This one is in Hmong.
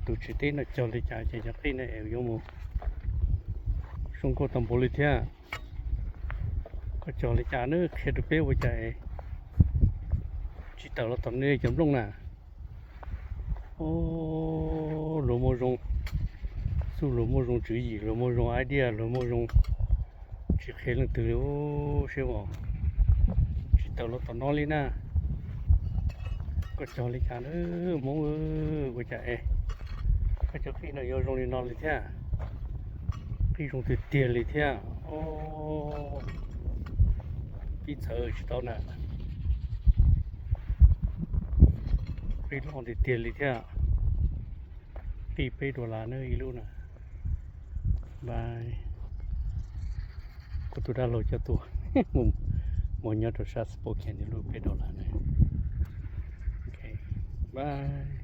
Tus tsev teb no cog li cas ces cov qij no es yuav mus zoo nkauj tau npaum li thiab. Koj cog li cas na, qhia rau peb ua cas es tsis tawm los tom nej cov nplooj na. Luag muaj zoo, xub luag muaj zoo tswv yim, luag muaj zoo idea, luag muaj zoo, tsis qhia leej twg li seb os. Tsis tawm los tom no li na. Koj cog li cas na Hmoob, ua cas es koj cov qij no yuav zoo li no li thiab. Qij zoo tiag tiag li thiab. Pib txhawv tsis tau na. Qij loj tiag tiag li thiab. Qij peb dollar na ib lub na. Bye. Kuv tus dab laug coj tuaj mus nyob rau sab Spokane lub peb dollar na. Bye.